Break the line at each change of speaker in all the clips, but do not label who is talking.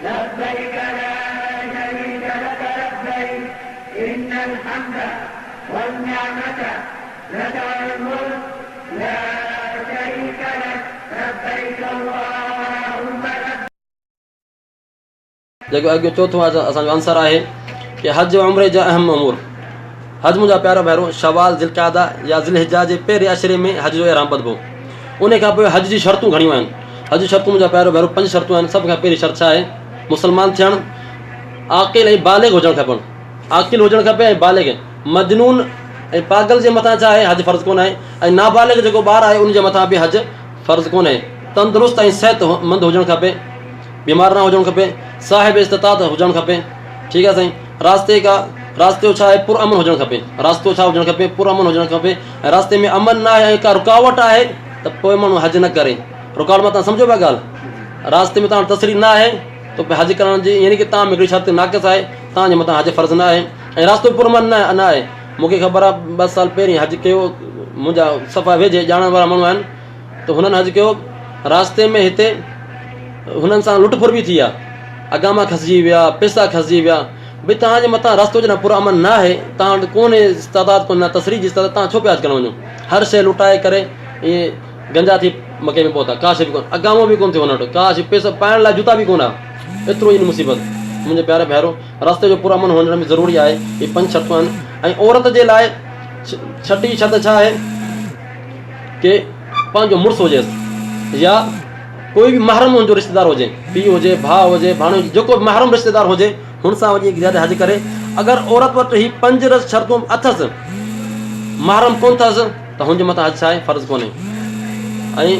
لبيك لا شريك لك لبيك إن الحمد والنعمة لك والملك لا شريك لك لبيك اللهم لبيك.
جيڪو اڳيون چوٿون اسان جو عنصر آهي ڪي حج و عمري جا اهم امور. حج منهنجا پيارا ڀائرو شوال، ذوالقعده يا ذوالحجه جي پهرين عشري ۾ حج جو احرام ٻڌبو. انهي کان پوء حج جي شرطون گهڻيون آهن. حج جون شرطون منهنجا پيارا ڀائرو پنج شرطون آهن. سڀ کان پهرين شرط ڇا آهي؟ مسلمان ٿيڻ، عاقل ۽ بالغ هجڻ کپڻ. عاقل هجڻ کپي ۽ بالغ. مجنون ۽ پاڳل جي مٿان ڇا آهي؟ حج فرض ڪونه آهي ۽ نابالغ جيڪو ٻار آهي ان جي مٿان به حج فرض ڪونهي. تندرست ۽ صحت مند هجڻ کپي. بيمار نه هجڻ کپي. صاحب استطاعت هجڻ کپي. ٺيڪ آهي سائين. راستي کا راستو ڇا آهي؟ پر امن هجڻ کپي. راستو ڇا هجڻ کپي؟ پر امن هجڻ کپي ۽ راستي ۾ امن نه آهي ۽ ڪا رڪاوٽ آهي ته پوء ماڻهو حج نه ڪري. رڪاوٽ مان تان سمجهو پيا ڳالهه؟ راستي ۾ تان وٽ تصريح نه آهي ته پوء حج ڪرڻ جي يعني ڪي تان ۾ هڪڙي شرط ناقص آهي تان جي مٿان حج فرض نه آهي ۽ راستو پر امن نه آهي. مون کي خبر آهي ٻه سال پهرين حج ڪيو منهنجا صفا ويجهي ڄاڻڻ وارا ماڻهو آهن ته هنن حج ڪيو راستي ۾ هتي هنن سان لٽ ڦر به ٿي آ اگاما کسجي ويا پيسا کسجي ويا ڀئي توهان جي مٿان راستو جڏهن پر امن نه آهي توهان وٽ ڪونهي استعداد ڪونهي نه تصريح جي استعداد توهان ڇو پيا حج ڪرڻ وڃو هر شيء لٽائي ڪري ائين گنجا ٿي مڪي ۾ پهتا ڪا شيء به ڪونه اگامو به ڪونه ٿيو هن وٽ ڪا شيء پيسا پائڻ لاء جوتا به ڪونه ايترو ئي مصيبت منهنجي پياري ڀائرو راستي جو پر امن هجڻ به ضروري آهي هي پنج شرطون آهن ۽ عورت جي لاء ڇٽي شرط ڇا آهي ڪي پنهنجو مڙس هجيس يا ڪوئي به محرم هن جو رشتيدار هجي، پيء هجي، ڀاء هجي، ڀاڻيو هجي، جيڪو به محرم رشتيدار هجي هن سان وڃي جڏهن حج ڪري، اگر عورت وٽ هي پنج شرطون اٿس، محرم ڪونه اٿس ته هن جي مٿان حج ڇا آهي فرض ڪونهي ۽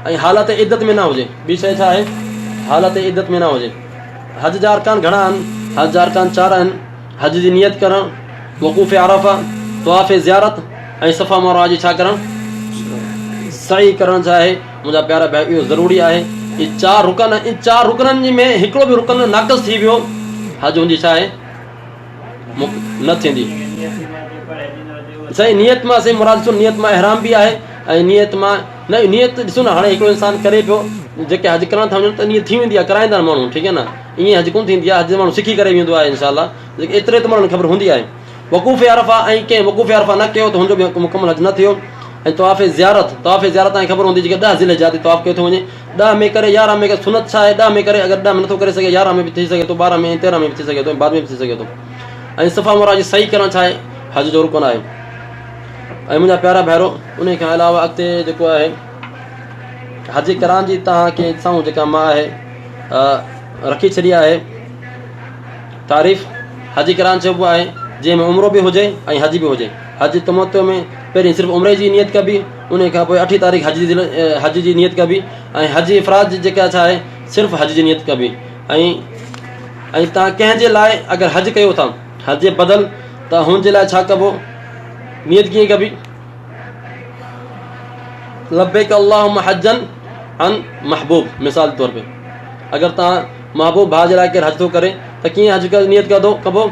۽ حالت عدت ۾ نه هجي، ٻي شيء ڇا آهي حالت عدت ۾ نه هجي. حج جا ارڪان گهڻا آهن، حج جا ارڪان چار آهن، حج جي نيت ڪرڻ، وقوف عرفه، طواف زيارت ۽ صفا مروه جي ڇا ڪرڻ؟ سعي ڪرڻ ڇا آهي؟ منهنجا پيارا ڀائر اهو ضروري آهي. اهي چار رڪن آهن، ان چار رڪنن ۾ هڪڙو به رڪن ناقص ٿي ويو حج هن جي ڇا آهي؟ نه ٿيندي. سائين نيت مان سائين مراد ڏسو نيت مان احرام به آهي ۽ نيت مان نه نيت ڏسو نه هاڻي هڪڙو انسان ڪري پيو جيڪي حج ڪرڻ ٿا وڃن ته نيت ٿي ويندي آهي ڪرائيندا آهن ماڻهو ٺيڪ آهي نه ائين حج ڪونه ٿيندي آهي حج ماڻهو سکي ڪري ويندو آهي انشاء الله جيڪي ايتري ته ماڻهن کي خبر هوندي آهي وقوف عرفه ۽ ڪنهن وقوف عرفه نه ڪيو ته هن جو به مڪمل حج نه ٿيو ۽ طواف زيارت طواف زيارت تائين خبر هوندي جيڪي 10 ذي الحجه تي طواف ڪيو ٿو وڃي 10 ۾ ڪري 11 ۾ ڪري سنت ڇا آهي 10 ۾ ڪري اگر 10 ۾ نٿو ڪري سگهي 11 ۾ به ٿي سگهي ٿو 12 ۾ ۽ 13 ۾ به ٿي سگهي ٿو ۽ بعد ۾ به ٿي سگهي ٿو ۽ صفا مروه جي سعي ڪرڻ ڇا آهي حج جو رڪن آهي ۽ منهنجا پيارا ڀائرو انهي کان علاوه اڳتي جيڪو آهي حج قران جي توهان کي سامهون جيڪا مان آهي رکي ڇڏي آهي تعريف، حج قران چئبو آهي جنهن ۾ عمرو به هجي ۽ حج به هجي. حج تمتع ۾ پهرين صرف عمري جي نيت ڪبي انهي کان پوء اٺين تاريخ حج جي حج جي نيت ڪبي ۽ حج افراد جي جيڪا ڇا آهي صرف حج جي نيت ڪبي ۽ ۽ تان ڪنهن جي لاء اگر حج ڪيو ٿا حج جي بدل ته هن جي لاء ڇا ڪبو نيت ڪيئن ڪبي لبيڪ اللهم حجا عن محبوب مثال طور پي اگر تان محبوب ڀاء جي لاء ڪير حج ٿو ڪري ته ڪيئن حج نيت ڪندو ڪبو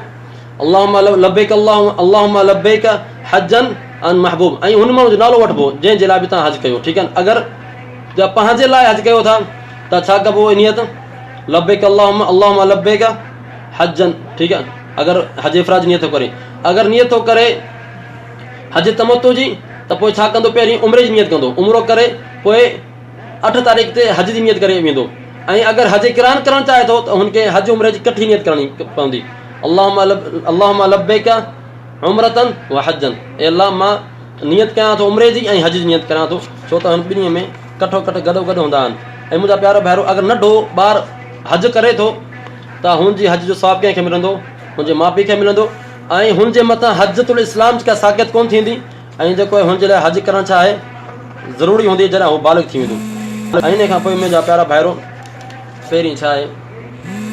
اللهم لبيڪ اللهم اللهم لبيڪ حجا عن محبوب ۽ هن ماڻهو جو نالو وٺبو جنهن جي لاء به تان حج ڪيو ٺيڪ آهي اگر جا پنهنجي لاء حج ڪيو ٿا ته ڇا ڪبو نيت لبيڪ اللهم اللهم لبيڪ حجا ٺيڪ آهي اگر حج افراد نيت ٿو ڪري اگر نيت ٿو ڪري حج تمتع جي ته پوء ڇا ڪندو پهرين عمري جي نيت ڪندو عمرو ڪري پوء اٺ تاريخ تي حج جي نيت ڪري ويندو ۽ اگر حج قران ڪرڻ چاهي ٿو ته هن کي حج عمري جي ڪٺي نيت ڪرڻي پوندي اللهم اللهم لبيک عمرة و حجا اي الله مان نيت ڪيان ٿو عمري جي ۽ حج جي نيت ڪريان ٿو ڇو ته هن ٻنهي ۾ ڪٺو ڪٺ گڏو گڏ هوندا آهن ۽ منهنجا پيارا ڀائرو اگر ننڍو ٻار حج ڪري ٿو ته هن جي حج جو ثواب ڪنهن کي ملندو هن جي ماء پيء کي ملندو ۽ هن جي مٿان حجة الاسلام جي ڪا ساقط ڪونه ٿيندي ۽ جيڪو هن جي لاء حج ڪرڻ ڇا آهي ضروري هوندي جڏهن هو بالغ ٿي ويندو. ۽ انهي کان پوء منهنجا پيارا ڀائرو پهرين ڇا آهي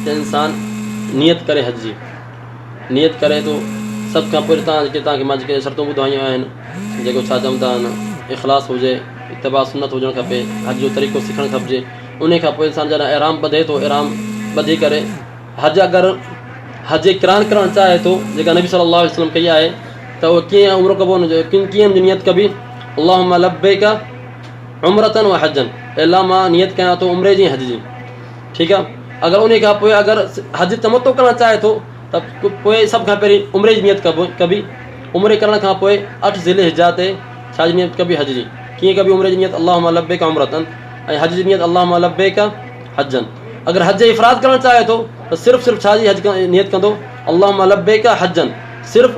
ته انسان نيت ڪري حج جي نيت ڪري ٿو سڀ کان پهرين تان جيڪي تان کي مان جيڪي شرطون ٻڌايون آهن جيڪو ڇا چون ٿا اخلاص هجي اتباع سنت هجڻ کپي حج جو طريقو سکڻ کپجي انهي کان پوء انسان جڏهن احرام ٻڌي ٿو احرام ٻڌي ڪري حج اگر حج قران ڪرڻ چاهي ٿو جيڪا نبي صلي الله عليه وسلم ڪئي آهي ته اهو ڪيئن عمرو ڪبو ان جو ڪيئن ان جي نيت ڪبي اللهم لبيڪ عمرة و حجا اي الله مان نيت ڪيان ٿو عمري جي حج جي ٺيڪ آهي. اگر انهي کان پوء اگر حج تمتع ڪرڻ چاهي ٿو ته پوء سڀ کان پهرين عمري جي نيت ڪبي. عمري ڪرڻ کان پوء اٺ ذي الحجه تي ڇا جي نيت ڪبي؟ حج جي. ڪيئن ڪبي عمري جي نيت؟ اللهم لبيڪ عمرة ۽ حج جي نيت اللهم لبيڪ حجا. اگر حج افراد ڪرڻ چاهي ٿو ته صرف صرف ڇا جي حج نيت ڪندو؟ اللهم لبيڪ حجا صرف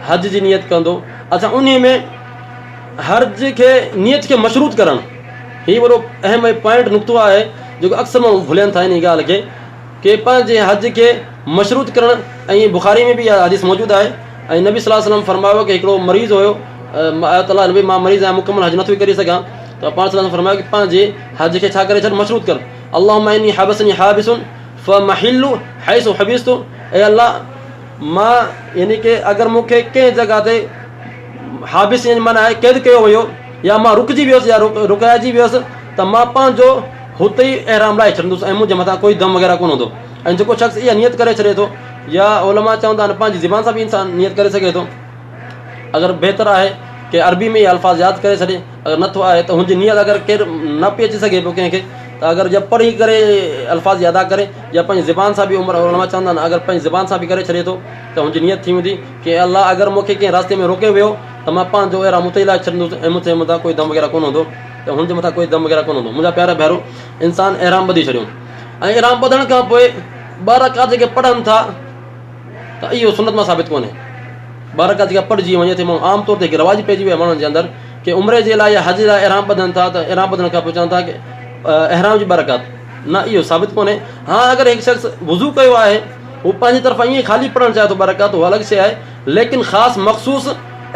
حج جي نيت ڪندو. اڇا انهي ۾ حرج کي نيت کي مشروط ڪرڻ هي وڏو اهم ۽ پوائنٽ نقطو آهي جيڪو اڪثر ماڻهو ڀلين ٿا انهي ڳالهه کي ڪي پنهنجي حج کي مشروط ڪرڻ ۽ بخاري ۾ به اها حديث موجود آهي ۽ نبي صلي الله عليه وسلم فرمايو ڪي هڪڙو مريض هيو آيت الله نبي مان مريض آهيان مڪمل حج نٿو ڪري سگهان ته پاڻ صلي الله عليه وسلم فرمايو ڪي پنهنجي حج کي ڇا ڪري ڇڏ مشروط ڪر اللهم اني حبسني حابس فمحل حيث حبست اي الله مان يعني ڪي اگر مون کي ڪنهن جڳهه تي حابس يعني معنيٰ آهي قيد ڪيو ويو يا مان رڪجي ويس يا رڪائجي ويس ته مان پنهنجو هتي ئي احرام لاهي ڇڏندس ۽ منهنجي مٿان ڪوئي دم وغيره ڪونه هوندو ۽ جيڪو شخص اها نيت ڪري ڇڏي ٿو يا علماء چوندا آهن پنهنجي زبان سان به انسان نيت ڪري سگهي ٿو اگر بهتر آهي ڪي عربي ۾ اهي الفاظ ياد ڪري ڇڏي اگر نٿو آهي ته هن جي نيت اگر ڪير نه پئي اچي سگهي پيو ڪنهن کي ته اگر جب پڙهي ڪري الفاظ ادا ڪري يا پنهنجي زبان سان به عمر علماء چوندا آهن اگر پنهنجي زبان سان به ڪري ڇڏي ٿو ته هن جي نيت ٿي ويندي ڪي اي الله اگر مون کي ڪنهن راستي ۾ روڪيو ويو ته مان پنهنجو احرام اتي ئي لاهي ڇڏندس ۽ منهنجي مٿان ڪوئي دم وغيره ڪونه هوندو ته هن جي مٿان ڪوئي دم وغيره ڪونه هوندو. منهنجا پيارا ڀائرو! انسان احرام ٻڌي ڇڏيو ۽ احرام ٻڌڻ کان پوء ٻه رڪعت جيڪي پڙهن ٿا ته اهو سنت مان ثابت ڪونهي. ٻه رڪعت جيڪا پڙهجي وڃي ٿي ماڻهو عام طور تي هڪ رواج پئجي ويو آهي ماڻهن جي اندر ڪي عمري جي لاء يا حج جي لاء احرام ٻڌن ٿا ته احرام ٻڌڻ کان پوء چون ٿا ڪي احرام جي ٻه رڪعت نه اهو ثابت ڪونهي. ها اگر هڪ شخص وضو ڪيو آهي هو پنهنجي طرفان ائين خالي پڙهڻ چاهي ٿو ٻه رڪعت اها الڳ شيء آهي ليڪن خاص مخصوص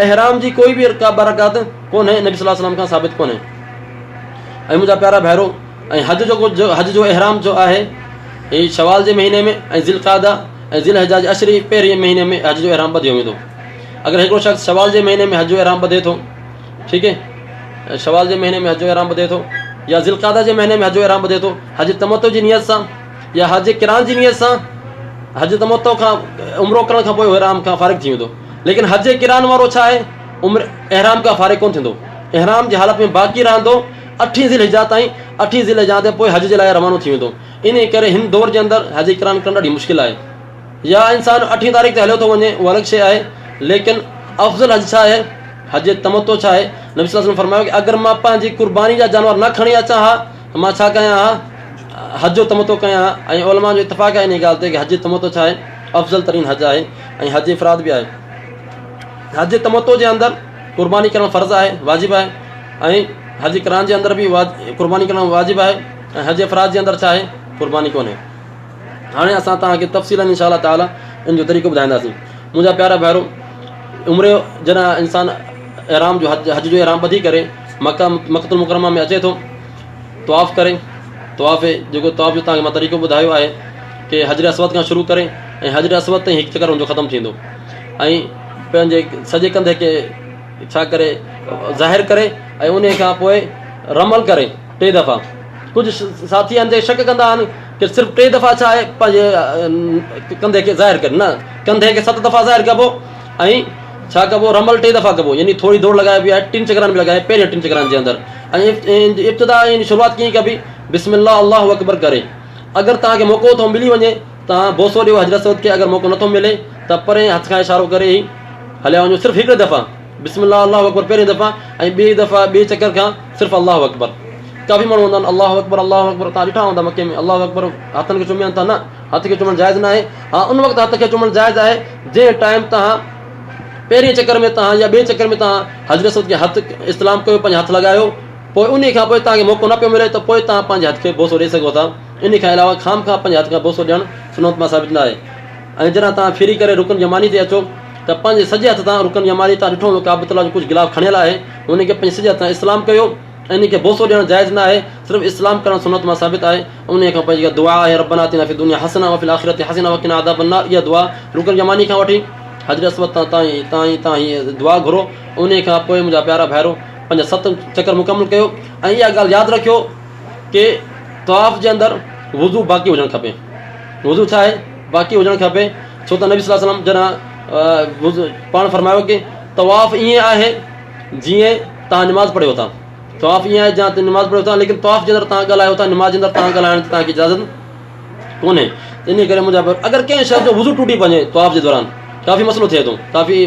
احرام جي ڪوئي به ڪا ٻه رڪعت ڪونهي نبي صلي الله عليه وسلم کان ثابت ڪونهي ۽ منهنجا پيارا ڀائرو ۽ حج جو حج جو احرام جو آهي هي شوال جي مهيني ۾ ۽ ذي القعده ۽ ذي الحجه جي عشري پهرين مهيني ۾ حج جو احرام ٻڌيو ويندو اگر هڪڙو شخص شوال جي مهيني ۾ حج جو احرام ٻڌي ٿو ٺيڪ ہے شوال جي مهيني ۾ حج جو احرام ٻڌي ٿو يا ذي القعده جي مهيني ۾ حج جو احرام ٻڌي ٿو حج تمتع جي نيت سان يا حج قران جي نيت سان حج تمتع کان عمرو ڪرڻ کان پوء احرام کان فارغ ٿي ويندو ليڪن حج قران وارو ڇا آهي عمر احرام کان فارغ ڪونه ٿيندو احرام جي حالت ۾ باقي رهندو اٺين ذي الحجه تائين اٺين ذي الحجه تي پوء حج جي لاء روانو ٿي ويندو انهي ڪري هن دور جي اندر حج قران ڪرڻ ڏاڍي مشڪل آهي يا انسان اٺين تاريخ تي هليو ٿو وڃي اها الڳ شيء آهي ليڪن افضل حج ڇا آهي حج تمتع ڇا آهي نبي صلي الله عليه وسلم فرمايو ڪي اگر مان پنهنجي قرباني جا جانور نه کڻي اچان ها ته مان ڇا ڪيان ها حج جو تمتع ڪيان ها ۽ علماء جو اتفاق آهي انهي ڳالهه تي ڪي حج تمتع ڇا آهي افضل ترين حج آهي ۽ حج افراد به آهي حج تمتع جي اندر قرباني ڪرڻ فرض آهي واجب آهي ۽ حج قران جي اندر به قرباني ڪرڻ واجب آهي ۽ حج افراد جي اندر ڇا آهي قرباني ڪونهي هاڻي اسان توهان کي تفصيلا انشاء الله تعالي ان جو طريقو ٻڌائينداسين منهنجا پيارا ڀائرو عمري جڏهن انسان احرام جو حج حج جو احرام ٻڌي ڪري مڪه مڪة المڪرمه ۾ اچي ٿو طواف ڪري طواف جيڪو طواف جو توهان کي مان طريقو ٻڌايو آهي ڪي حجر اسود کان شروع ڪري ۽ حجر اسود تائين هڪ چڪر ان جو ختم ٿيندو ۽ پنهنجي سڄي ڪنڌ کي ڇا ڪري ظاهر ڪري ۽ ان کان پوء رمل ڪري ٽي دفعا ڪجهه ساٿي آهن جيڪي شڪ ڪندا آهن ڪي صرف ٽي دفعا ڇا آهي پنهنجي ڪنڌي کي ظاهر ڪري نه ڪنڌي کي ست دفعا ظاهر ڪبو ۽ ڇا ڪبو رمل ٽي دفعا ڪبو يعني ٿوري دوڙ لڳائبي آهي ٽن چڪرن ۾ لڳائي پهرين ٽن چڪرن جي اندر ۽ ابتدا يعني شروعات ڪيئن ڪبي بسم الله الله اڪبر ڪري اگر توهان کي موقعو ٿو ملي وڃي توهان بوسو ڏيو حجر اسود کي اگر موقعو نٿو ملي ته پرين هٿ کان اشارو ڪري ئي هليا وڃو صرف هڪڙي دفعا بسم الله الله اڪبر پهرين دفعا ۽ ٻي دفعا ٻي چڪر کان صرف الله اڪبر ڪافي ماڻهو هوندا آهن الله اڪبر الله اڪبر تان ڏٺا هوندا مڪي ۾ الله اڪبر هٿن کي چمين ٿا نه هٿ کي چمڻ جائز نه آهي ها ان وقت هٿ کي چمڻ جائز آهي جنهن ٽائيم تان پهرين چڪر ۾ تان يا ٻئي چڪر ۾ تان حجر اسود کي هٿ استلام ڪيو پنهنجو هٿ لڳايو پوء انهي کان پوء تان کي موقعو نه پيو ملي ته پوء تان پنهنجي هٿ کي بوسو ڏئي سگهو ٿا انهي کان علاوه خام خواهه پنهنجي هٿ کان بوسو ڏيڻ سنت مان ثابت نه آهي ۽ جڏهن تان ڦري ڪري رڪن يماني تي اچو ته پنهنجي سڄي هٿ تان رڪن يماني تان ڏٺو هوندو ڪعبة الله جو ڪجهه غلاف کڻيل آهي انهي کي پنهنجي سڄي هٿ تان استلام ڪيو ۽ انهي کي بوسو ڏيڻ جائز نه آهي صرف استلام ڪرڻ سنت مان ثابت آهي انهي کان پوء جيڪا دعا آهي ربنا آتنا في الدنيا حسنة وفي الاخرة حسنة وقنا عذاب النار اها دعا رڪن يماني کان وٺي حجر اسود تان تائين تائين تان هي دعا گهرو انهي کان پوء منهنجا پيارا ڀائرو پنهنجا ست چڪر مڪمل ڪيو ۽ اها ڳالهه ياد رکيو ڪي طواف جي اندر وضو باقي هجڻ کپي وضو ڇا آهي باقي هجڻ کپي ڇو ته نبي صلي الله عليه وسلم جڏهن وضو پاڻ فرمايو ڪي طواف ائين آهي جيئن تان نماز پڙهيو ٿا طواف ائين آهي جيئن نماز پڙهيو ٿا ليڪن طواف جي اندر تان ڳالهايو ٿا نماز جي اندر تان ڳالهائڻ جي تان کي اجازت ڪونهي. ته انهي ڪري منهنجا ڀائر اگر ڪنهن شخص جو وضو ٽٽي پڃي طواف جي دوران ڪافي مسئلو ٿئي ٿو ڪافي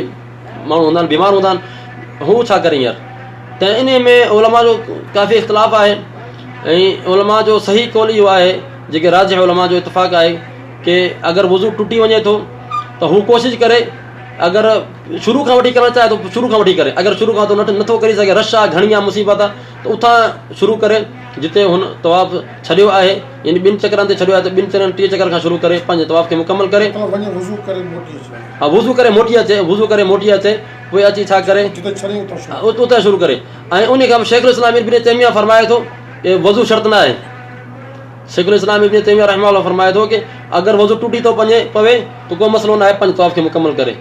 ماڻهو هوندا آهن بيمار هوندا آهن هو ڇا ڪري هينئر ته انهي ۾ علماء جو ڪافي اختلاف آهي ۽ علماء جو صحيح قول اهو آهي جيڪي راجح علماء جو اتفاق آهي ڪي اگر وضو ٽٽي وڃي ٿو ته هو ڪوشش ڪري اگر شروع کان وٺي ڪرڻ چاهي ٿو شروع کان وٺي ڪري اگر شروع کان ٿو نٿو ڪري سگهي رش آهي گهڻي آهي مصيبت آهي ته اتان شروع ڪري جتي هن طواف ڇڏيو آهي يعني ٻن چڪرن تي ڇڏيو آهي ته ٻن چڪرن ٽي چڪر کان شروع ڪري پنهنجي طواف کي مڪمل ڪري.
مطلب وڃي وضو ڪري موٽي اچي وڃي.
ها وضو ڪري موٽي اچي وضو ڪري موٽي اچي پوء اچي ڇا ڪري
جتي ڇڏيائين اتان شروع
ڪري. اتان شروع ڪري ۽ انهي کان پوء شيخ الاسلام ابن تيميه فرمائي ٿو ڪي وضو شرط نه آهي شيخ الاسلام ابن تيميه رحمه الله فرمائي ٿو ڪي اگر وضو ٽٽي ٿو پڃي پوي ته ڪو مسئلو نه آهي پنهنجي طواف کي مڪمل ڪري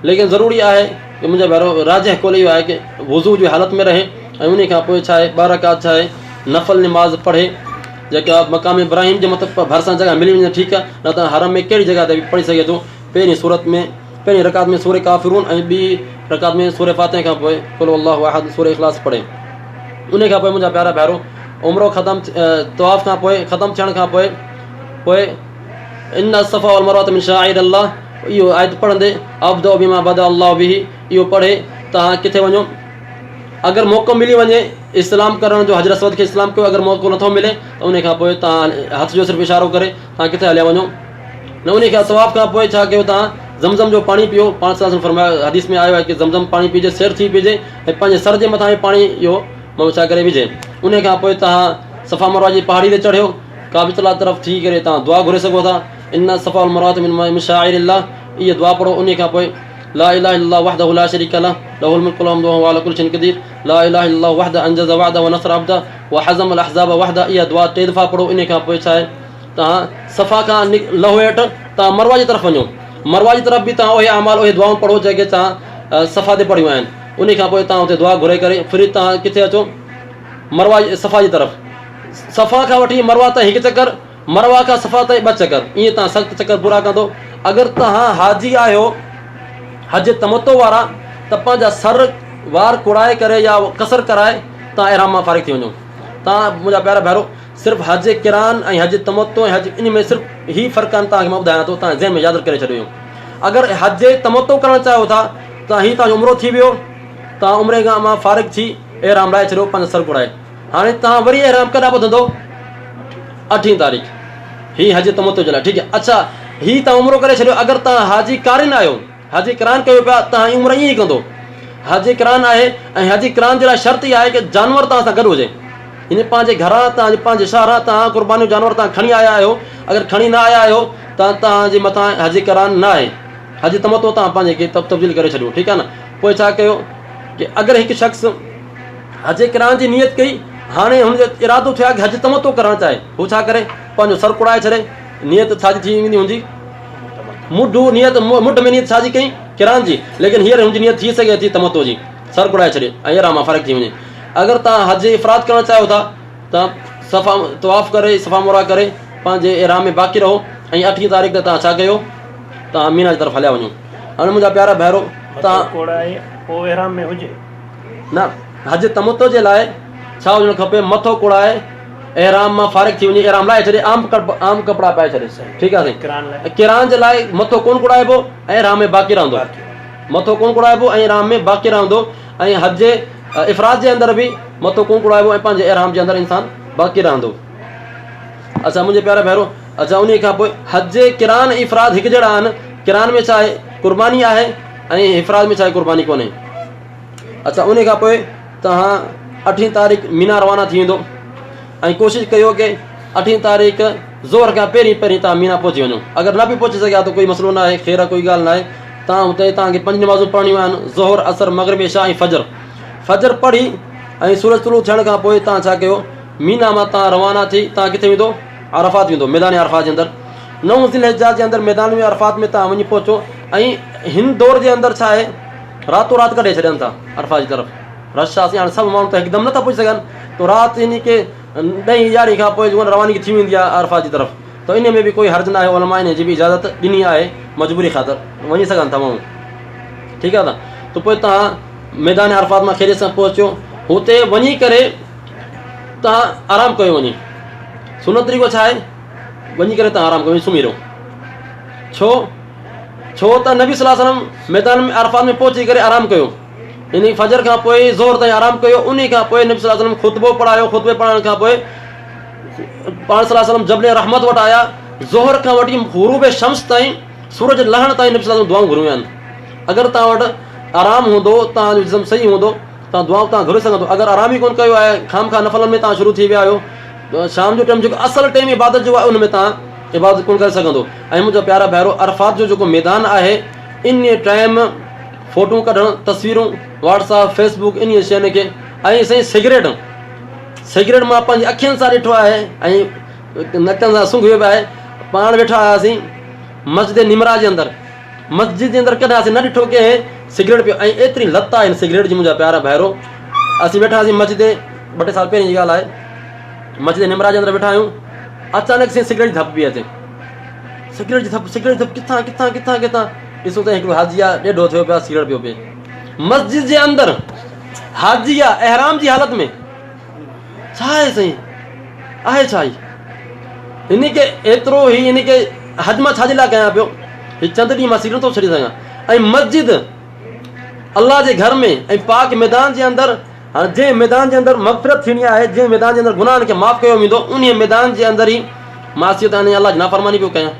ليڪن ضروري آهي ڪي منهنجا ڀائرو راجح قول اهو آهي ڪي وضو جي حالت ۾ رهي ۽ انهي کان پوء ڇا آهي ٻه رڪعت ڇا آهي نفل نماز پڙهي جيڪا مقام ابراهيم جي مطلب ڀرسان جڳهه ملي وڃي ٺيڪ آهي نه ته حرم ۾ ڪهڙي جڳهه تي به پڙهي سگهي ٿو پهرين سورت ۾ پهرين رڪعت ۾ سورة ڪافرون ۽ ٻي رڪعت ۾ سورة فاتحه کان پوء قل هو الله احد سورة اخلاص پڙهي انهي کان پوء منهنجا پيارا ڀائرو عمرو ختم طواف کان پوء ختم ٿيڻ کان پوء پوء ان الصفا والمروه من شعائر الله اهو آيت پڙهندي ابدأ بما بدا الله به اهو پڙهي توهان ڪٿي وڃو اگر موقعو ملي وڃي استلام ڪرڻ جو حجر اسود کي استلام ڪيو اگر موقعو نٿو ملي ته ان کان پوء توهان هٿ جو صرف اشارو ڪري توهان ڪٿي هليا وڃو نه ان کان طواف کان پوء ڇا ڪيو توهان زمزم جو پاڻي پيو پاڻ صلي الله فرمايو حديث ۾ آيو آهي ڪي زمزم پاڻي پيجي سير ٿي پيجي ۽ پنهنجي سر جي مٿان پاڻي اهو ماڻهو ڇا ڪري وجهي ان کان پوء توهان صفا مروه جي پهاڙي تي چڙهيو ڪعبة الله طرف ٿي ڪري توهان دعا گهري سگهو ٿا ان الصفا والمروة من شعائر الله اها دعا پڙهو انهي کان پوء لا اله الا الله وحده لا شريڪ له له الملڪ وله الحمد وهو علي كل شيء قدير لا اله الا الله وحده انجز وعده ونصر عبده وهزم الاحزاب وحده اها دعا ٽي دفعا پڙهو انهي کان پوء ڇا آهي توهان صفا کان لهو هيٺ توهان مروه جي طرف وڃو مروه جي طرف به توهان اهي اعمال اهي دعائون پڙهو جيڪي توهان صفا تي پڙهيون آهن انهي کان پوء توهان اتي دعا گهري ڪري ڦري توهان ڪٿي اچو مروه صفا جي طرف صفا کان وٺي مروه تائين هڪ چڪر، مروه کان صفا تائين ٻه چڪر، ائين توهان ست چڪر پورا ڪندو. اگر توهان حاجي آهيو، حج تمتع وارا، ته پنهنجا سر وار ڪوڙائي ڪري يا قصر ڪرائي توهان احرام مان فارغ ٿي وڃو. توهان منهنجا پيارا ڀائرو صرف حج قران ۽ حج تمتع ۽ حج انهي ۾ صرف هي فرق آهن توهان کي مان ٻڌايان ٿو توهان ذهن ۾ ياد ڪري ڇڏيو. اگر حج تمتع ڪرڻ چاهيو ٿا ته هي توهان جو عمرو ٿي ويو، توهان عمري کان مان فارغ ٿي احرام لاهي ڇڏيو پنهنجو سر ڪوڙائي. هاڻي توهان وري احرام ڪڏهن ٻڌندو؟ اٺين تاريخ. هي حج تمتع جي لاء ٺيڪ آهي. اڇا هي توهان عمرو ڪري ڇڏيو اگر توهان حاجي قارن آهيو حاجي قران ڪيو پيا توهان هي عمرو ائين ئي ڪندو. حاجي قران آهي ۽ حاجي قران جي لاء شرط اها آهي ڪه جانور توهان سان گڏ هجي. يعني پنهنجي گهران توهان پنهنجي شهران توهان قربانيو جانور توهان کڻي آيا آهيو اگر کڻي نه آيا آهيو ته توهان جي مٿان حج قران نه آهي. حج تمتع توهان پنهنجي کي تبديل ڪري ڇڏيو ٺيڪ آهي نه. پوء ڇا ڪيو ڪه اگر هڪ شخص حج قران جي نيت ڪئي، هاڻي هن جو ارادو ٿيو آهي ڪه حج تمتع ڪرڻ چاهي، هو ڇا ڪري؟ پنهنجو سر ڪوڙائي ڇڏي، نيت ڇا جي ٿي ويندي هن جي؟ مڍ نيت مڍ ۾ نيت ڇا جي ڪئي؟ قران جي، ليڪن هينئر هن جي نيت ٿي سگهي ٿي تمتع جي، سر ڪوڙائي ڇڏي ۽ احرام مان فارغ ٿي وڃي. اگر توهان حج افراد ڪرڻ چاهيو ٿا ته صفا طواف ڪري صفا مروه ڪري پنهنجي احرام ۾ باقي رهو ۽ اٺين تاريخ تي توهان ڇا ڪيو؟ توهان مينا جي طرف هليا وڃو. هاڻي منهنجا پيارا ڀائرو
مٿو ڪوڙائي پوء احرام ۾ هجي.
نه، حج تمتع جي لاء ڇا هجڻ کپي؟ مٿو ڪوڙائي احرام مان فارغ ٿي وڃي، احرام لاهي ڇڏي، عام عام ڪپڙا پائي ڇڏي. ٺيڪ آهي سائين. قران جي لاء مٿو ڪونه ڪوڙائبو ۽ احرام ۾ باقي رهندو. مٿو ڪونه ڪوڙائبو ۽ احرام ۾ باقي رهندو ۽ حج افراد جي اندر به مٿو ڪونه ڪوڙائبو ۽ پنهنجي احرام جي اندر انسان باقي رهندو. اڇا منهنجي پيارا ڀائرو اڇا انهي کان پوء حج قران ۽ افراد هڪجهڙا آهن. قران ۾ ڇا آهي؟ قرباني آهي ۽ افراد ۾ ڇا آهي؟ قرباني ڪونهي. اڇا انهي کان پوء توهان اٺين تاريخ مينا روانا ٿي ويندو ۽ ڪوشش ڪيو ڪي اٺين تاريخ ظهر کان پهرين پهرين توهان مينا پهچي وڃو اگر نه به پهچي سگهيا ته ڪوئي مسئلو نه آهي خير آهي ڪوئي ڳالهه نه آهي توهان اتي توهان کي پنج نمازون پڙهڻيون آهن ظهر عصر مغرب عشاء ۽ فجر فجر پڙهي ۽ سورج طلوع ٿيڻ کان پوء توهان ڇا ڪيو مينا مان توهان روانا ٿي توهان ڪٿي ويندو عرفات ويندو ميدان عرفات جي اندر نو ذي الحجه جي اندر ميدان عرفات ۾ توهان وڃي پهچو ۽ هن دور جي اندر ڇا آهي راتو رات ڪڍي ڇڏين ٿا عرفات جي طرف رش آسي هاڻي سڀ ماڻهو ته هڪدم نٿا پهچي سگهن ته رات يعني ڪي ڏهين يارهين کان پوء جيڪو روانگي ٿي ويندي آهي عرفات جي طرف ته ان ۾ به ڪوئي حرج نه آهي علماء ان جي به اجازت ڏني آهي مجبوري خاطر وڃي سگهن ٿا ماڻهو ٺيڪ آهي ته پوء توهان ميدان عرفات مان خيريت سان پهچو هتي وڃي ڪري توهان آرام ڪيو وڃي سنت طريقو ڇا آهي وڃي ڪري توهان آرام ڪيو وڃي سمهي رهو. ڇو؟ ڇو ته نبي صلي الله عليه وسلم ميدان ۾ عرفات ۾ پهچي ڪري آرام ڪيو. يعني فجر کان پوء ظهر تائين آرام ڪيو انهي کان پوء نبي صلي الله عليه وسلم خطبو پڙهايو خطبي پڙهائڻ کان پوء پاڻ صلي الله عليه وسلم جبل رحمت وٽ آيا ظهر کان وٺي غروب شمس تائين سورج لهڻ تائين نبي صلي الله عليه وسلم دعائون گهريون آهن اگر توهان وٽ آرام هوندو توهان جو جسم صحيح هوندو توهان دعائون توهان گهري سگهندو اگر آرام ئي ڪونه ڪيو آهي خام خواهه نفلن ۾ توهان شروع ٿي ويا آهيو شام جو ٽيم جيڪو اصل ٽيم عبادت جو آهي ان ۾ توهان عبادت ڪونه ڪري سگهندو ۽ منهنجا پيارا ڀائرو عرفات جو جيڪو ميدان آهي ان ٽائيم فوٽون ڪڍڻ تصويرون واٽس اپ فيس بڪ انهي شين کي ۽ سائين سگريٽ سگريٽ مان پنهنجي اکين سان ڏٺو آهي ۽ نڪن سان سونگهيو به آهي پاڻ ويٺا هئاسين مسجد نمرا جي اندر مسجد جي اندر ڪڏهن اسين نه ڏٺو ڪنهن سگريٽ پيو ۽ ايتري لت آهي سگريٽ جي منهنجا پيارا ڀائرو اسين ويٺا هئاسين مسجد ٻه ٽي سال پهرين جي ڳالهه آهي مسجد نمرا جي اندر ويٺا آهيون اچانڪ سائين سگريٽ جي ڌپ پئي اچي سگريٽ جي ڌپ سگريٽ جي ڌپ ڪٿان ڪٿان ڪٿان ڪٿان ڏسون ته هڪڙو حاجي آ ڏيڍو ٿيو پيو آ سگريٽ پيو پي مسجد جي اندر حاجي آ احرام جي حالت ۾ ڇا آهي سائين آهي ڇا هي هن کي ايترو هي هن کي حج مان ڇا جي لاء ڪيان پيو هي چند ڏينهن مان سگريٽ نٿو ڇڏي سگهان ۽ مسجد الله جي گهر ۾ ۽ پاڪ ميدان جي اندر هاڻي جنهن ميدان جي اندر مغفرت ٿيڻي آهي، جنهن ميدان جي اندر گناهن کي معاف ڪيو ويندو، انهيء ميدان جي اندر ئي معصيت ۽ الله جي نافرماني پيو ڪيان.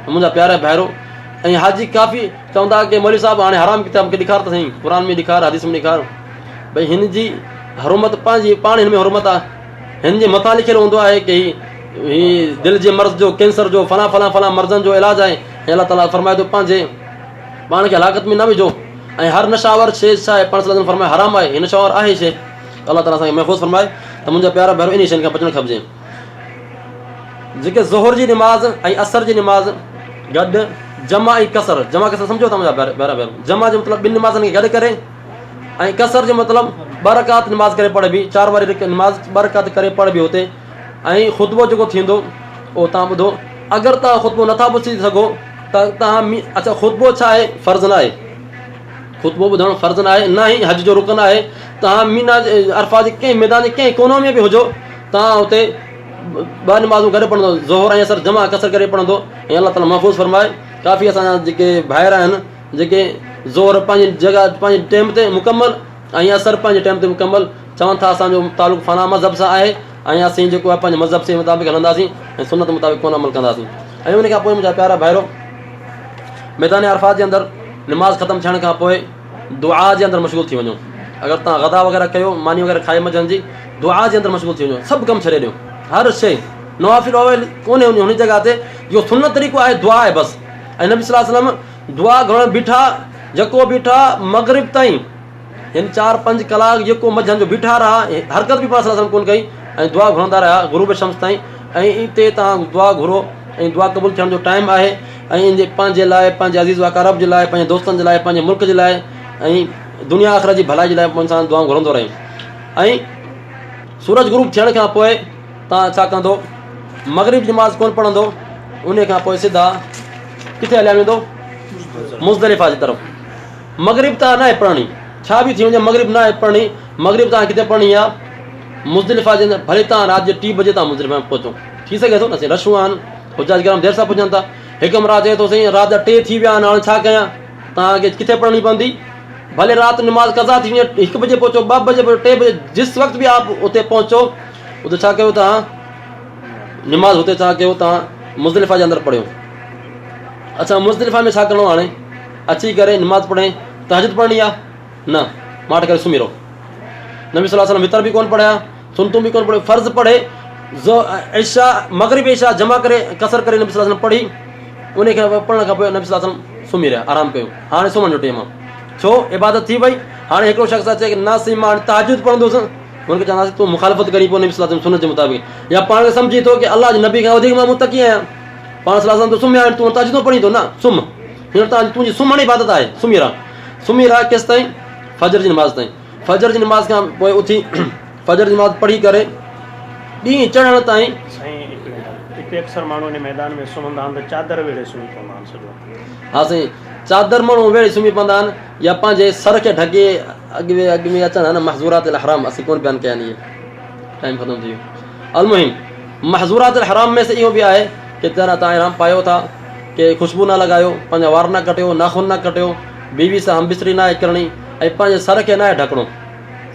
منهنجا پيارا ڀائرو ۽ حاجي ڪافي چوندا ڪي مولوي صاحب هاڻي حرام ڪتاب مونکي ڏيکار ته سهي، قرآن ۾ ڏيکار، حديث ۾ ڏيکار. ڀئي هن جي حرمت پنهنجي پاڻ هن ۾ حرمت آهي. هن جي مٿان لکيل هوندو آهي ڪي هي هي دل جي مرض جو، ڪينسر جو، فلان فلان فلان مرضن جو علاج آهي ۽ الله تعاليٰ فرمائي ٿو پنهنجي پاڻ کي هلاڪت ۾ نه وجهو. ۽ هر نشه آور شيء ڇا آهي؟ پاڻ صلي الله عليه وسلم فرمايو، حرام آهي، هي نشه آور آهي شيء. الله تعاليٰ اسان کي محفوظ فرمائي ته منهنجا پيارا ڀائرو انهي شين کان بچڻ کپجي. جيڪي ظهر جي نماز ۽ عصر جي نماز گڏ جمع ۽ قصر، جمع قصر سمجهو ٿا منهنجا پيارا ڀائرو، جمع جو مطلب ٻن نمازن کي گڏ ڪري ۽ قصر جو مطلب ٻه رڪعت نماز ڪري پڙهبي، چار واري نماز ٻه رڪعت ڪري پڙهبي هتي ۽ خطبو جيڪو ٿيندو اهو تان ٻڌو، اگر تان خطبو نٿا ٻڌي سگهو ته توهان مي اڇا خطبو ڇا آهي فرض نه آهي خطبو ٻڌڻ فرض نه آهي نه ئي حج جو رڪن آهي توهان مينا عرفات جي ڪنهن ميدان جي ڪنهن ڪونو ۾ به هجو توهان اتي ٻه نمازون گڏ پڙهندو ظهر ۽ عصر جمع قصر ڪري پڙهندو ۽ الله تعالي محفوظ فرمائي ڪافي اسان جا جيڪي ڀائر آهن جيڪي ظهر پنهنجي جڳهه پنهنجي ٽيم تي مڪمل ۽ عصر پنهنجي ٽيم تي مڪمل چون ٿا اسان جو تعلق فلاڻا مذهب سان آهي ۽ اسين جيڪو آهي پنهنجي مذهب سي مطابق هلنداسين ۽ سنت مطابق ڪونه عمل ڪنداسين ۽ ان کان پوء منهنجا پيارا ڀائرو ميدان عرفات جي اندر نماز ختم ٿيڻ کان پوء دعا جي اندر مشغول ٿي وڃو اگر تان غدا وغيره ڪيو ماني وغيره کائي منجهند جي دعا جي اندر مشغول ٿي وڃو سڀ ڪم ڇڏي ڏيو هر شيء نوافل ووافل ڪونهي ان جڳهه تي اهو سنت طريقو آهي دعا آهي بس ۽ نبي صلي الله عليه وسلم دعا گهرڻ بيٺا جيڪو بيٺا مغرب تائين يعني چار پنج ڪلاڪ جيڪو منجهند جو بيٺا رها حرڪت به پاڻ صلي الله عليه وسلم ڪونه ڪئي ۽ دعا گهرندا رهيا غروب شمس تائين ۽ اتي تان دعا گهرو ۽ دعا قبول ٿيڻ جو ٽائيم آهي ۽ ان جي پنهنجي لاء پنهنجي عزيز و اقارب جي لاء پنهنجي دوستن جي لاء پنهنجي ملڪ جي لاء ۽ دنيا آخرت جي ڀلائي جي لاء انسان دعائون گهرندو رهي ۽ سورج غروب ٿيڻ کان پوء تان ڇا ڪندو مغرب جي نماز ڪونه پڙهندو ان کان پوء سڌا ڪٿي هليا ويندو مزدلفه جي طرف مغرب تان ناهي پڙهڻي ڇا به ٿي وڃي مغرب ناهي پڙهڻي مغرب تان ڪٿي پڙهڻي آ مزدلفه جي اندر ڀلي تان رات جي ٽي بجي تان مزدلفه ۾ پهچو ٿي سگهي ٿو نه سائين رشون آهن حجاج کرام دير سان پهچن ٿا هڪ همراهه چئي ٿو سائين رات جا ٽي ٿي ويا آهن هاڻي ڇا ڪيان تان کي ڪٿي پڙهڻي پوندي ڀلي رات نماز قضا ٿي وڃي هڪ بجي پهچو ٻه بجي پهچو ٽي بجي جس وقت به آپ اتي پهچو اتي ڇا ڪيو تان نماز اتي ڇا ڪيو تان مزدلفه جي اندر پڙهيو اڇا مزدلفه ۾ ڇا ڪرڻو هاڻي اچي ڪري نماز پڙهين تهجد پڙهڻي آ نه ماٺ ڪري سمهي رهو نبي صلي الله عليه وسلم وتر به ڪون پڙهيا سنتون به ڪون پڙهيو فرض پڙهي عشاء مغرب عشاء جمع ڪري قصر ڪري نبي صلي الله عليه وسلم پڙهي ان کي پڙهڻ کان پوء نبي صلي الله عليه وسلم سمهي رهيا آرام ڪيو هاڻي سمهڻ جو ٽيم آ ڇو عبادت ٿي وئي هاڻي هڪڙو شخص اچي نه سائين مان تهجد پڙهندوس هن کي چونداسين تون مخالفت ڪرين پيو نبي صلي الله عليه وسلم سنت جي مطابق يا پاڻ کي سمجهي ٿو ڪي الله جي نبي کان وڌيڪ مان متقي آهيان پاڻ صلي الله عليه وسلم ته سمهيا آهن تون تهجد پڙهين ٿو نه سمهه هينئر تان تنهنجي سمهڻ عبادت آهي سمهي رهه سمهي رهه ڪيستائين فجر جي نماز تائين فجر جي نماز کان پوء اٿي فجر جي نماز پڙهي ڪري ڏينهن چڙهڻ تائين.
سائين هڪ منٽ هتي اڪثر ماڻهو ان ميدان ۾ سمهندا آهن ته چادر ويڙهي سمهي پوندا آهن سڄو.
ها سائين چادر ماڻهو ويڙهي سمهي پوندا آهن يا پنهنجي سر کي ڍڪي اڳ ۾ اڳ ۾ اچن ها نه محظورات الاحرام اسين ڪونه بيان ڪيا آهن اهي ٽائيم ختم ٿي ويو المهم محظورات الحرام ۾ سي اهو به آهي. ڪي جڏهن توهان احرام پايو ٿا ڪي خوشبو نه لڳايو، پنهنجا وار نه ڪٽيو، ناخن نه ڪٽيو، بيوي سان همبستري ناهي ڪرڻي ۽ پنهنجي سر کي ناهي ڍڪڻو،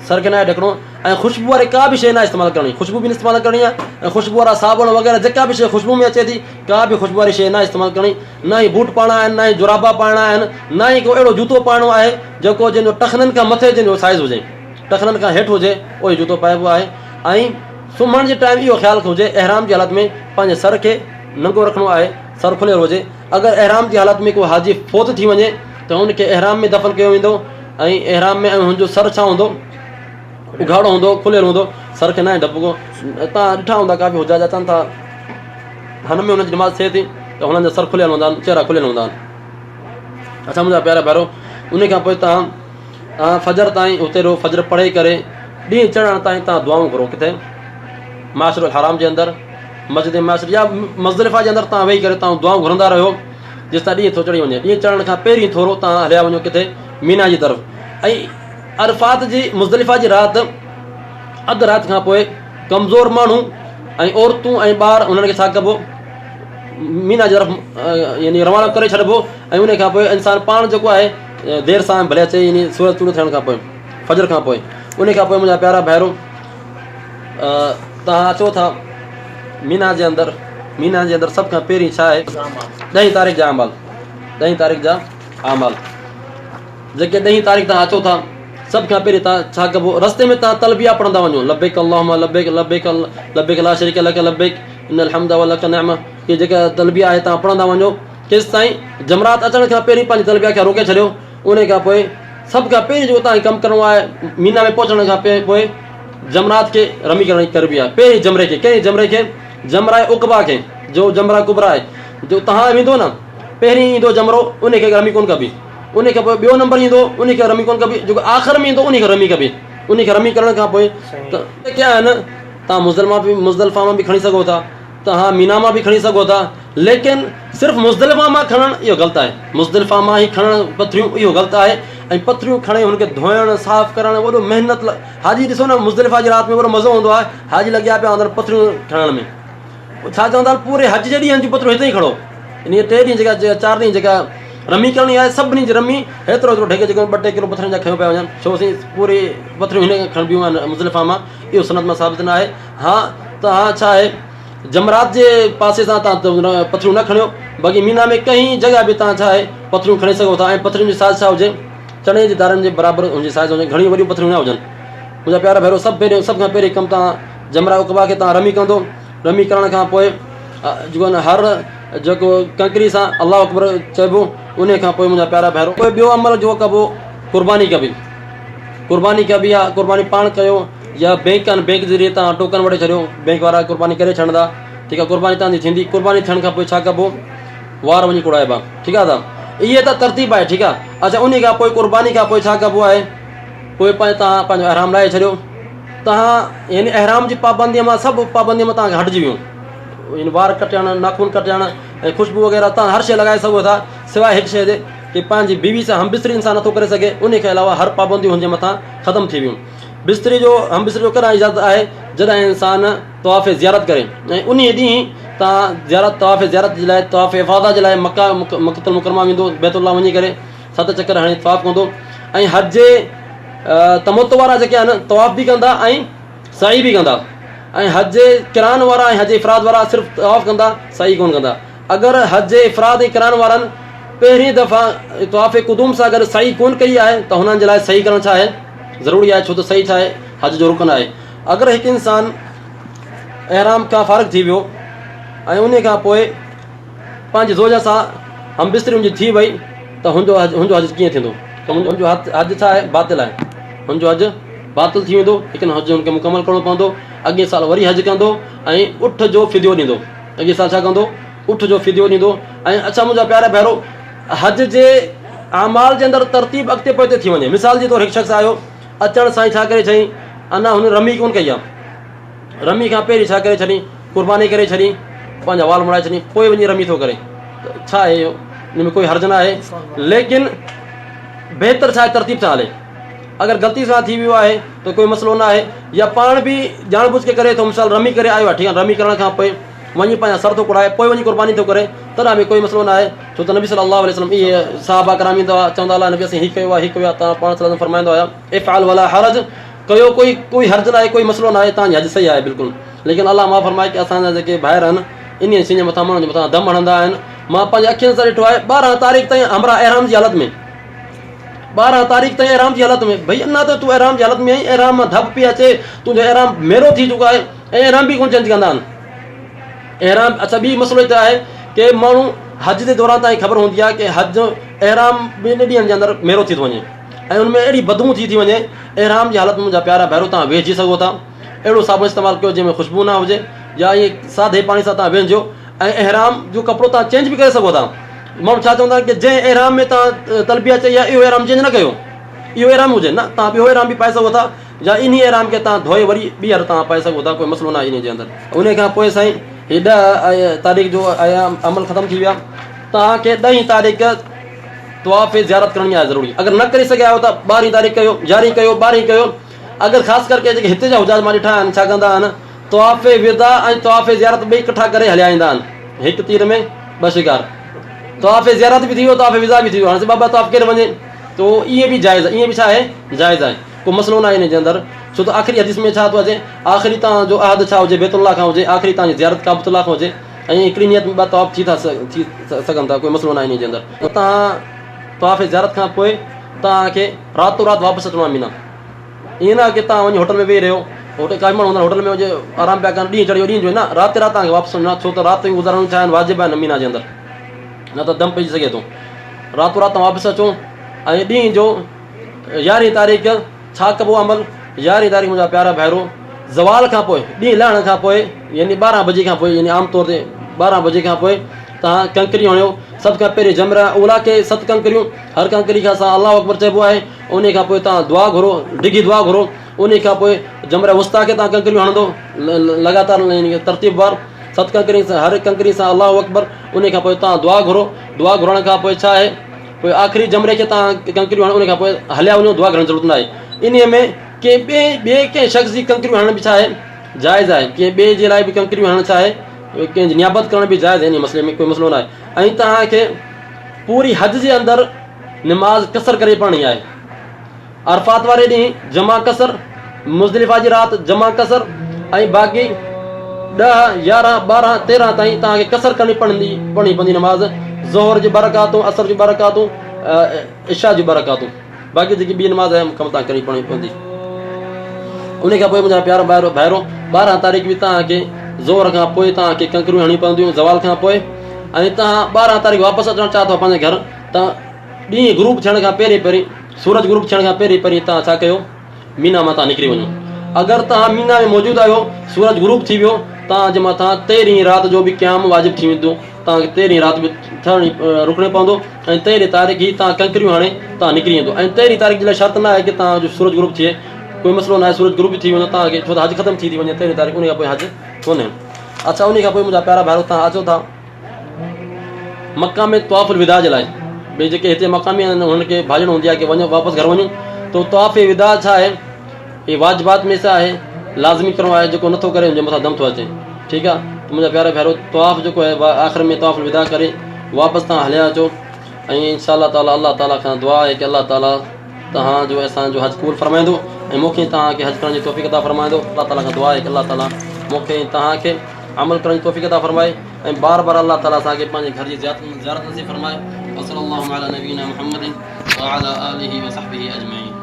سر کي ناهي ڍڪڻو ۽ خوشبو واري ڪا به شيء ناهي استعمال ڪرڻي، خوشبو به نه استعمال ڪرڻي آهي ۽ خوشبو وارا صابڻ وغيره جيڪا به شيء خوشبو ۾ اچي ٿي ڪا به خوشبو واري شيء ناهي استعمال ڪرڻي، نه ئي بوٽ پائڻا آهن، نه ئي جورابا پائڻا آهن، نه ئي ڪو اهڙو جوتو پائڻو آهي جيڪو جنهن جو ٽخنن کان مٿي جنهن جو سائيز هجي، ٽخنن کان هيٺ هجي اهو ئي جوتو پائبو آهي ۽ سمهڻ جي ٽائيم اهو خيال هجي احرام جي حالت ۾ پنهنجي سر کي ننگو رکڻو آهي، سر کليل هجي، اگر احرام جي حالت ۾ ڪو حاجي فوت ٿي وڃي ته ان کي احرام ۾ دفن ڪيو ويندو ۽ احرام ۾ ۽ هن جو سر ڇا هوندو اگهاڙو هوندو کليل هوندو سر کي ناهي ڍڪبو تان ڏٺا هوندا ڪافي حجاج اچن ٿا هن ۾ هن جي نماز ٿئي ٿي ته هنن جا سر کليل هوندا آهن چهرا کليل هوندا آهن اچھا منهنجا پيارا ڀائرو ان کان پوء تان فجر تائين اتي رهو فجر پڙهي ڪري ڏينهن چڙهڻ تائين تان دعائون گهرو ڪٿي معاشر الحرام جي اندر مسجد معاشر يا مزدلفه جي اندر تان ويهي ڪري تان دعائون گهرندا رهيو جيستائين ڏينهن ٿو چڙهي وڃي ڏينهن چڙهڻ کان پهرين ٿورو تان هليا وڃو ڪٿي مينا جي طرف ۽ عرفات جي مزدلفه جي رات اڌ رات کان پوء ڪمزور ماڻهو ۽ عورتون ۽ ٻار انهن کي ڇا ڪبو مينا جي طرف يعني روانو ڪري ڇڏبو ۽ ان کان پوء انسان پاڻ جيڪو آهي دير سان ڀلي اچي يعني سورج طلوع ٿيڻ کان پوء فجر کان پوء ان کان پوء منهنجا پيارا ڀائرو توهان اچو ٿا مينا جي اندر مينا جي اندر سڀ کان پهرين ڇا آهي ڏهين تاريخ جا اعمال ڏهين تاريخ جا اعمال جيڪي ڏهين تاريخ تان اچو ٿا سڀ کان پهرين تان ڇا ڪبو رستي ۾ تان تلبيه پڙهندا وڃو لبيڪ اللهم لبيڪ لبيڪ لبيڪ لا شريڪ لك لبيڪ ان الحمد ولک نعمه هي جيڪا تلبيه آهي تان پڙهندا وڃو ڪيستائين جمرات اچڻ کان پهرين پنهنجي تلبيه کي روڪي ڇڏيو ان کان پوء سڀ کان پهرين جيڪو تان ڪم ڪرڻو آهي مينا ۾ پهچڻ کان پوء جمرات کي رمي ڪرڻي ڪربي آهي پهرين جمري کي ڪهڙي جمري کي جمرا عقبا کي جو جمرا ڪبرا آهي جو تهان ويندو نه پهرين ايندو جمرو ان کي رمي ڪون ڪبي ان کان پوء ٻيو نمبر ايندو ان کي رمي ڪون ڪبي جيڪو آخر ۾ ايندو ان کي رمي ڪبي ان کي رمي ڪرڻ کان پوء ته ڪي آهن تهان مزدلفه به مزدلفه مان به کڻي سگهو ٿا تهان مينا مان به کڻي سگهو ٿا ليڪن صرف مزدلفه مان کڻڻ اهو غلط آهي مزدلفه مان ئي کڻڻ پٿريون اهو غلط آهي ۽ پٿريون کڻي هن کي ڌوئڻ صاف ڪرڻ وڏو محنت حاجي ڏسو نه مزدلفه جي رات ۾ وڏو مزو هوندو آهي حاجي لڳيا پيا هوندا آهن پٿريون کڻڻ ۾ ڇا چوندا آهن پوري حج جي ڏينهن جون پٿريون هتي ئي کڻو انهيء ٽي ڏينهن جيڪا چار ڏينهن جيڪا رمي ڪرڻي آهي سڀني جي رمي هيترو هيترو ڍڳ جيڪو ٻه ٽي ڪلو پٿرن جا کنيو پيا وڃن ڇو سائين پوري پٿريون هن کڻبيون آهن مزدلفه مان اهو سنت مان ثابت نه آهي ها ته ها ڇا آهي جمرات جي پاسي سان تان پٿريون نه کڻيو باقي مينا ۾ ڪنهن جڳهه به تان ڇا آهي پٿريون کڻي سگهو ٿا ۽ پٿرين جي سائز ڇا هجي چڻي جي دارن جي برابر ان جي سائز هجي گهڻيون وڏيون پٿريون نه هجن منهنجا پيارا ڀيرو سڀ پهريون سڀ کان پهرين ڪم تان جمرا عقبا کي تان رمي ڪندو رمي ڪرڻ کان پوء جيڪو هر جيڪو ڪنڪري سان الله اڪبر چئبو ان کان پوء منهنجا پيارا ڀيرو پوء ٻيو عمل جو ڪبو قرباني ڪبي قرباني ڪبي آ قرباني پاڻ ڪيو يا بينڪ آهن بينڪ ذريعي تان ٽوڪن وٺي ڇڏيو بينڪ وارا قرباني ڪري ڇڏندا ٺيڪ آ قرباني تان جي ٿيندي قرباني ٿيڻ کان پوء ڇا ڪبو وار وڃي ڪڙائبا ٺيڪ آ دا اهي ته ترتيب آهي ٺيڪ آ اچھا انهي کان پوء قرباني کان پوء ڇا ڪبو آهي پوء پنهنجو تان پنهنجو احرام لاهي ڇڏيو تان يعني احرام جي پابندي مان سڀ پابندي مان تان هٽجي ويون يعني وار ڪٽڻ ناخن ڪٽڻ ۽ خوشبو وغيره تان هر شيء لڳائي سگهو ٿا سواء هڪ شيء جي ڪي پنهنجي بيوي سان هم بستري انسان نٿو ڪري سگهي انهي کان علاوه هر پابندي هن جي مٿان ختم ٿي ويون بستري جو هم بستري جو ڪڏهن اجازت آهي جڏهن انسان طواف زيارت ڪري ۽ انهي ڏينهن تان زيارت طواف زيارت جي لاء طواف افاضه جي لاء مڪه مڪة المڪرمه ويندو بيت الله وڃي ڪري ست چڪر هڻي طواف ڪندو ۽ حج تمتع وارا جيڪي آهن طواف به ڪندا ۽ سعي به ڪندا ۽ حج قران وارا ۽ حج افراد وارا صرف طواف ڪندا سعي ڪون ڪندا اگر حج افراد ۽ قران وارن پهرين دفعا طواف قدوم سان گڏ سعي ڪون ڪئي آهي ته هنن جي لاء سعي ڪرڻ ڇا آهي ضروري آهي ڇو ته سعي ڇا آهي حج جو رڪن آهي اگر هڪ انسان احرام کان فارغ ٿي ويو ۽ ان کان پوء پنهنجي زوجه سان هم بستري هن جي ٿي وئي ته هن جو حج هن جو حج ڪيئن ٿيندو ته هن جو حج ڇا آهي باطل آهي هن جو حج باطل ٿي ويندو ليڪن حج هن کي مڪمل ڪرڻو پوندو اڳئين سال وري حج ڪندو ۽ اٺ جو فديو ڏيندو اڳئين سال ڇا ڪندو اٺ جو فديو ڏيندو ۽ اڇا منهنجا پيارا ڀائرو حج جي اعمال جي اندر ترتيب اڳتي پوئتي ٿي وڃي مثال جي طور هڪ شخص آيو اچڻ سان ئي ڇا ڪري ڇڏيائين اڃا هن رمي ڪونه ڪئي آهي رمي کان پهرين ڇا ڪري ڇڏيائين قرباني ڪري ڇڏيائين پنهنجا وال مڙائي ڇڏيائين پوء وڃي رمي ٿو ڪري ته ڇا آهي اهو ان ۾ ڪوئي حرج نه آهي ليڪن بهتر ڇا آهي ترتيب سان هلي اگر غلطي سان ٿي ويو آهي ته ڪوئي مسئلو نه آهي يا پاڻ به جاڻ بوجھ کے ڪري ٿو مثال رمي ڪري آيو آهي ٺيڪ آهي رمي ڪرڻ کان پوء وڃي پنهنجا سر ٿو ڪڙائي پوء وڃي قرباني ٿو ڪري تڏهن به ڪوئي مسئلو ناهي ڇو ته نبي صلي الله عليه وسلم اهي صحابه ڪرام ايندا هئا چوندا الله نبي اسين هي ڪيو آهي هي ڪيو آهي ته پاڻ صلي الله عليه وسلم فرمائيندا هيا افعل ولا حرج ڪيو ڪوئي ڪوئي حرج ناهي ڪوئي مسئلو ناهي تان جي حج صحيح آهي بلڪل ليڪن الله معاف فرمائي ڪي اسان جا جيڪي ڀائر آهن انهي شين جي مٿان ماڻهن جي مٿان دم هڻندا آهن مان پنهنجي اکين سان ڏٺو آهي 12 تاريخ تائين همراهه احرام جي حالت ۾ 12 تاريخ تائين احرام جي حالت ۾ ڀئي اڃا ته تون احرام جي حالت ۾ آهين احرام مان ڌپ پئي اچي تنهنجو احرام ميرو ٿي چڪو آهي ۽ احرام به ڪونه چينج ڪندا آهن احرام اچھا ٻي مسئلو هتي آهي ڪي ماڻهو حج جي دوران تائين خبر هوندي آهي ڪي حج احرام ٻن ڏينهن جي اندر ميرو ٿي ٿو وڃي ۽ ان ۾ اهڙي بدبو ٿي ٿي وڃي احرام جي حالت ۾ منهنجا پيارا ڀائرو تان ويهجي سگهو ٿا اهڙو صابڻ استعمال ڪيو جنهن ۾ خوشبو نه هجي يا ائين سادي پاڻي سان تان ويهجو ۽ احرام جو ڪپڙو تان چينج به ڪري سگهو ٿا ماڻهو ڇا چوندا آهن ڪي جنهن احرام ۾ تان تلبيه چئي آهي اهو احرام چينج نه ڪيو اهو احرام هجي نه تان ٻيو احرام به پائي سگهو ٿا يا انهي احرام کي تان ڌوئي وري ٻيهر تان پائي سگهو ٿا ڪوئي مسئلو نه آهي انهي جي اندر انهي کان پوء سائين هي 10 تاريخ جو ايام عمل ختم ٿي ويا تان کي 10 تاريخ طواف زيارت ڪرڻي آهي ضروري اگر نه ڪري سگهيا آهيو ته 12 تاريخ ڪيو 11 ڪيو 12 ڪيو اگر خاص ڪر ڪي جيڪي هتي جا حجاج مان ڏٺا آهن ڇا ڪندا آهن طواف وداع ۽ طواف زيارت ٻئي ڪٺا ڪري هليا ايندا آهن هڪ تير ۾ ٻه شڪار طواف زيارت به ٿي ويو طواف وداع به ٿي ويو هاڻي ٻه ٻه طواف ڪير وڃي تو ائين به جائز ائين به ڇا آهي جائز آهي ڪو مسئلو نه آهي ان جي اندر ڇو ته آخري حديث ۾ ڇا ٿو اچي آخري تان جو عهد ڇا هجي بيت الله کان هجي آخري تان جي زيارت ڪعبة الله کان هجي ۽ هڪڙي نيت ۾ ٻه طواف ٿي ٿا ٿي سگهن ٿا ڪوئي مسئلو نه آهي ان جي اندر تان طواف زيارت کان پوء تان کي راتو رات واپس اچڻو آهي مينا ائين نه ڪي تان وڃي هوٽل ۾ ويهي رهيو هوٽل ڪافي ماڻهو هوندا هوٽل ۾ وڃي آرام پيا ڪن ڏينهن چڙهيو ڏينهن جو نه رات رات تان کي واپس وڃڻو آهي ڇو ته رات گذارڻ ڇا آهن واجب آهن مينا جي اندر نه ته دم پئجي سگهي ٿو راتو رات تان واپس اچو ۽ ڏينهن جو يارهين تاريخ ڇا ڪبو عمل يارهين تاريخ منهنجا پيارا ڀائرو زوال کان پوء ڏينهن لهڻ کان پوء يعني 12 بجي کان پوء يعني عام طور تي 12 بجي کان پوء تان ڪنڪري هڻيو سڀ کان پهرين جمره اولا کي ست ڪنڪريون هر ڪنڪري کان سان الله اڪبر چئبو آهي انهي کان پوء تان دعا گهرو ڊگهي دعا گهرو انهي کان پوء جمره وسطيٰ کي تان ڪنڪريون هڻندو لڳاتار يعني ترتيب وار ست ڪنڪري سان هر ڪنڪري سان الله اڪبر انهي کان پوء تان دعا گهرو دعا گهرڻ کان پوء ڇا آهي پوء آخري جمري کي تان ڪنڪريون هڻو ان کان پوء هليا وڃو دعا گهرڻ جي ضرورت ناهي انهي ۾ ڪنهن ٻئي ٻئي ڪنهن شخص جي ڪنڪريون هڻڻ به ڇا آهي جائز آهي ڪنهن ٻئي جي لاء به ڪنڪريون هڻڻ ڇا آهي ڪنهن جي نيابت ڪرڻ به جائز آهي انهي مسئلي ۾ ڪوئي مسئلو ناهي ۽ توهان کي پوري حج جي اندر نماز قصر ڪري پڙهڻي آهي عرفات واري ڏينهن جمع قصر، مزدلفه جي رات جمع قصر ۽ باقي 10، 11، 12، 13 تائين توهان کي قصر ڪرڻي پڙهندي پڙهڻي پوندي نماز ظهر جون ٻه رڪعتون، عصر جون ٻه رڪعتون، عشاء جون ٻه رڪعتون باقي جيڪي ٻي نماز آهي مڪمل توهان ڪرڻي پڙهڻي پوندي. ان کان پوء منهنجا پيارا ڀائرو ڀائرو 12 تاريخ به توهان کي ظهر کان پوء توهان کي ڪنڪريون هڻڻيون پونديون زوال کان پوء ۽ توهان 12 تاريخ واپس اچڻ چاهو ٿا پنهنجي گهر ته ڏينهن غروب ٿيڻ کان پهرين پهرين سورج غروب ٿيڻ کان پهرين پهرين توهان ڇا ڪيو مينا مان توهان نڪري وڃو اگر توهان مينا ۾ موجود آهيو سورج غروب ٿي ويو توهان جي مٿان تيرهين رات جو به قيام واجب ٿي ويندو توهان کي تيرهين رات به ٺهرڻي رڪڻي پوندو ۽ تيرهين تاريخ ئي توهان ڪنڪريون هڻي توهان نڪري ويندو ۽ تيرهين تاريخ جي لاء شرط نه آهي ڪي توهان جو سورج غروب ٿئي ڪوئي مسئلو نه آهي سورج غروب به ٿي ويندو توهان کي ڇو ته حج ختم ٿي ٿي وڃي تيرهين تاريخ ان کان پوء حج ڪونهي اڇا ان کان پوء منهنجا پيارا ڀائرو توهان اچو ٿا مڪه ۾ طواف الوداع جي لاء ڀئي جيڪي هتي مقامي آهن انهن کي ڀاڄڻ هوندي آهي ڪي وڃو واپس گهر وڃون ته طواف وداع ڇا آهي هي واجبات ۾ سا آهي لازمي ڪرڻو آهي جيڪو نٿو ڪري ان جي مٿان دم ٿو اچي ٺيڪ آهي ته منهنجا پيارا ڀائرو طواف جيڪو آهي آخر ۾ طواف الوداع ڪري واپس تان هليا اچو ۽ انشاء الله تعالي الله تعالي کان دعا آهي ڪي الله تعالي توهان جو ۽ اسان جو حج قبول فرمائيندو ۽ مون کي ۽ توهان کي حج ڪرڻ جي توفيق عطا فرمائيندو. الله تعالي کان دعا آهي ته الله تعالي مون کي ۽ توهان کي عمل ڪرڻ جي توفيق عطا فرمائي ۽ بار بار الله تعالي اسان کي پنهنجي گهر جي زيارت نصيب فرمائي. وصلي الله علي نبينا محمد وعلي آله وصحبه اجمعين.